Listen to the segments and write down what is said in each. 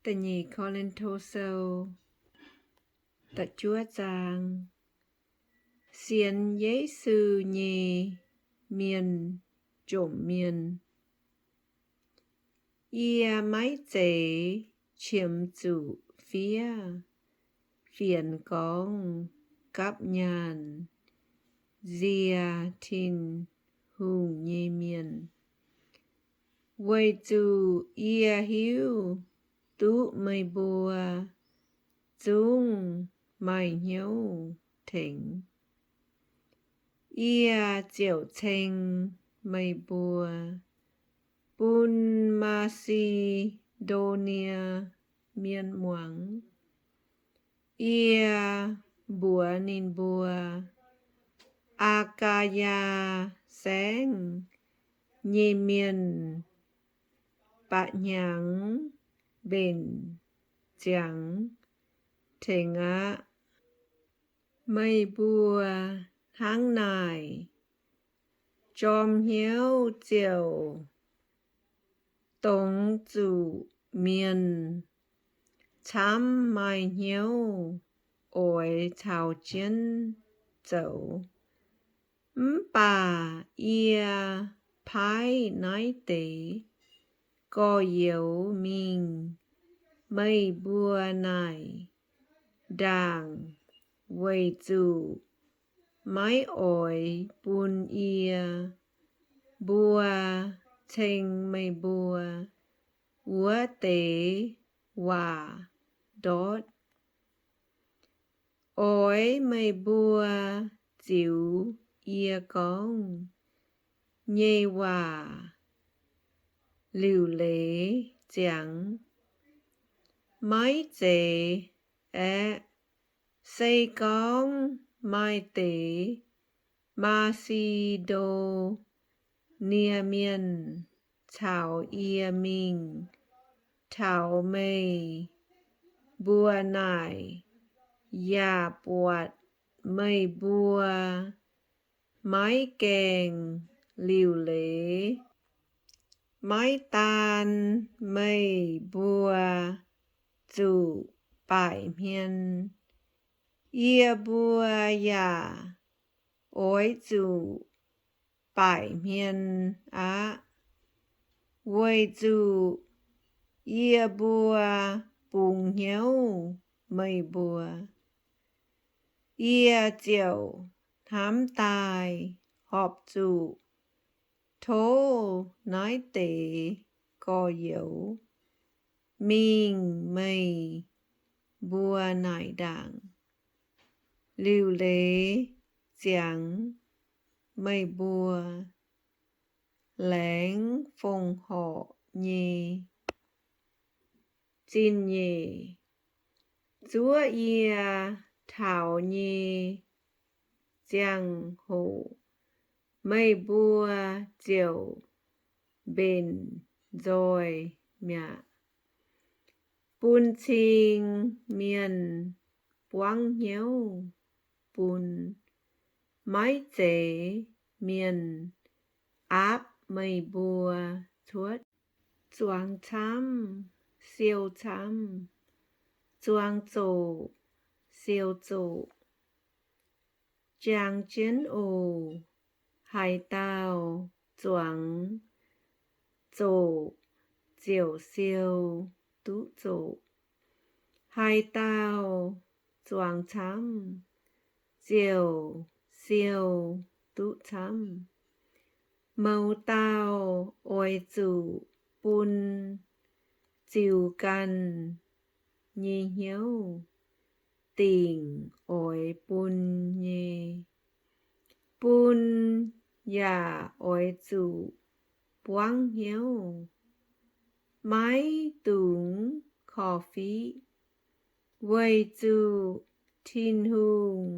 Da'nyeic Ko^lin^to Sou da'juov zaang. Sienx Yesu nyei mienh jomc mienh, yie maiv zeiz qiemx zuqc fiev fienx gorngv gapv nyaanh nzie Tin-Hungh nyei mienh, weic zuqc yie hiuv duqv meih mbuo zungv maaih hnyouv tengx. Yie ziouc ceng meih mbuo bun Maa^si^ndo^nie Mienh muangx. Yie mbuox ninh mbuo, Aa^gaa^yaa Saengv nyei mienh ba'hnyangx mbenc ziangx tengx aqv. Meih mbuo hnangv naaic, jorm hnyouv ziouc dongz zuqc mienh camv maaih hnyouv oix caux jienv zoux. Mv baac yie paaiv naaiv deix gorx-youz mingh meih mbuo naaic ndaangc, weic zuqc maiv oix bun yie mbuo ceng meih mbuo wuov deix waac ndortv. Oix meih mbuo ziux yie gorngv nyei waac liuc leiz ziangx, maiv zeiz aeqv, se gorngv maaih deix Maa^si^ndo^nie Mienh caux yie mingh taux meih mbuo naaic, yaac buatc meih mbuo maiv gaengh liuc leiz. Maiv daan meih mbuo zuqc baaic hmien, yie mbuo yaac oix zuqc baaic hmien aqv, weic zuqc yie mbuo bungx hnyouv meih mbuo. Yie ziouc hnamv daaih horpc zuqc tov naaiv deix gorx-youz mingh meih mbuo naaic ndaangc, liuc leiz ziangx meih mbuo laengz fongc horc nyei zingh nyeic. Zuov yie taux nyei ziangh hoc meih mbuo ziouc mbenc nzoih mi'aqv. Bun cing mienh buangv hnyouv bun, maiv zeiz mienh aapv meih mbuo cuotv. Zuangx camv, siou camv. Zuangx zoqc, siou zoqc. Jangx jienv oc. Haaix dauh zuangx zoqc ziouc siou duqv zoqc. Haaix dauh zuangx camv ziouc siou duqv camv. Mouz dauh oix zuqc bun ziux ganh nyei hnyouv dingc oix bun nyei. Bun yaac oix zuqc buangv hnyouv, maiv dungx korv-fiqv, weic zuqc Tin-Hungh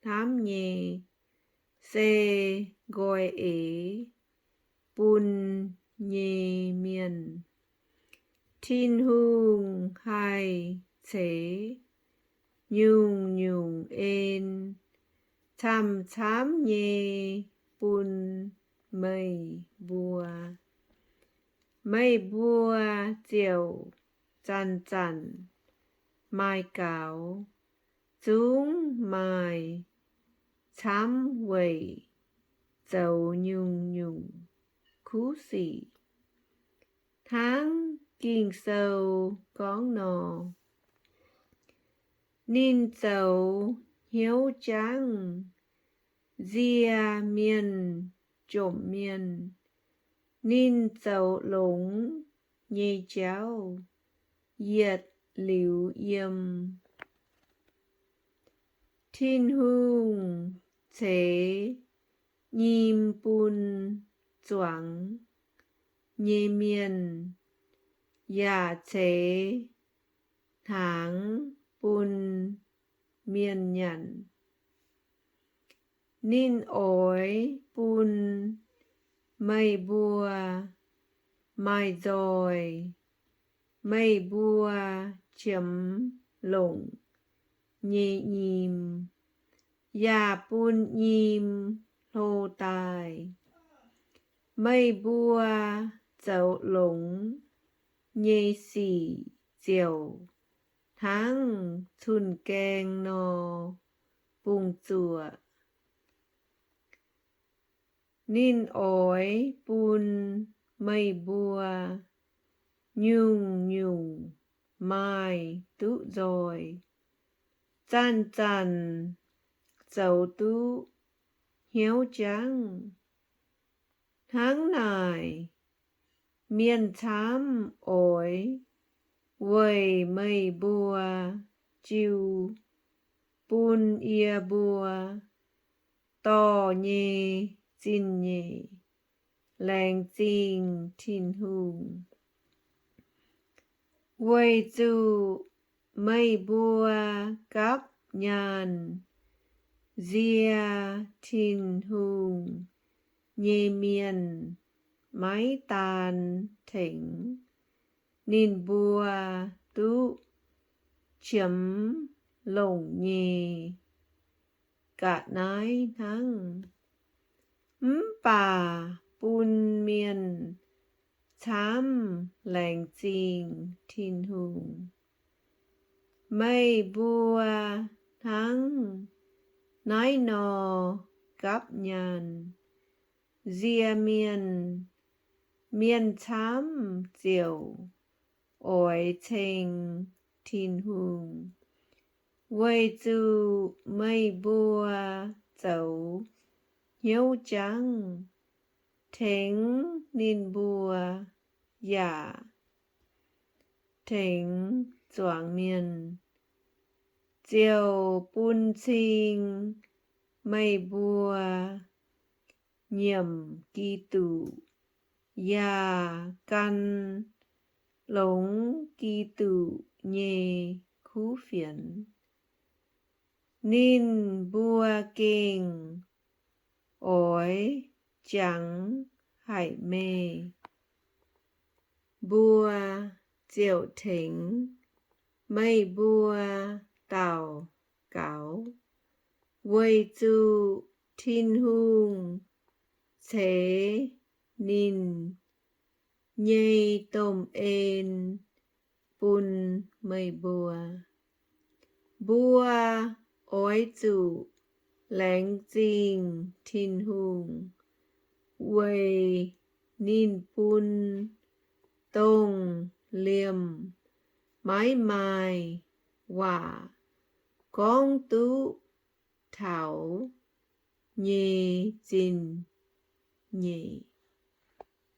hnamv nyei se nqoi eix bun nyei mienh. Tin-Hungh haih ceix nyungc-nyungc en camv-camv nyei bun meih mbuo. Meih mbuo ziouc zanc-zanc maaih gaux, zungv maaih camv weic zoux nyungc-nyungc kuv sic. Hnangv Ging-Sou gorngv nor, ninh zoux hnyouv jangv, nzie mienh jomc mienh. Ninh zoux longx nyei jauv yietc liuz yiem. Tin-Hungh ceix nyim bun zuangx nyei mienh, yaac ceix hnaangx bun mienh nyanc. Ninh oix bun meih mbuo maaih nzoih, meih mbuo qiemx longc nyei nyim, yaac bun nyim hlo daaih. Meih mbuo zoux longx nyei sic ziouc hnangv cun-gaeng nor bungx-zuoqc. Ninh oix bun meih mbuo nyungc-nyungc maaih duqv nzoih, zanc-zanc zoux duqv hnyouv jangv. Hnangv naaic, mienh camv oix weic meih mbuo jiu bun yie mbuo dorh nyei zingh nyeic laengz zingh Tin-Hungh. Weic zuqc meih mbuo gapv nyaanh nzie Tin-Hungh nyei mienh maiv daan tengx ninh mbuo duqv qiemx longc nyei ga'naaiv hnangv, mv baac bun mienh camv laengz zingh Tin-Hungh. Meih mbuo hnangv naaiv nor gapv nyaanh nzie mienh, mienh camv ziouc oix ceng Tin-Hungh, weic zuqc meih mbuo zoux hnyouv jangv tengx ninh mbuo yaac tengx zuangx mienh, ziouc bun cing meih mbuo nyiemc Giduc yaac gan longx Giduc nyei kuv fienx. Ninh mbuo gengh oix jangx haic meih mbuo ziouc tengx meih mbuo daux gaux, weic zuqc Tin-Hungh ceix ninh nyei domh en bun meih mbuo. Mbuo oix zuqc laengz zingh Tin-Hungh weic ninh bun dongh liemh maiv maaih waac gorngv duqv taux nyei zingh nyeic.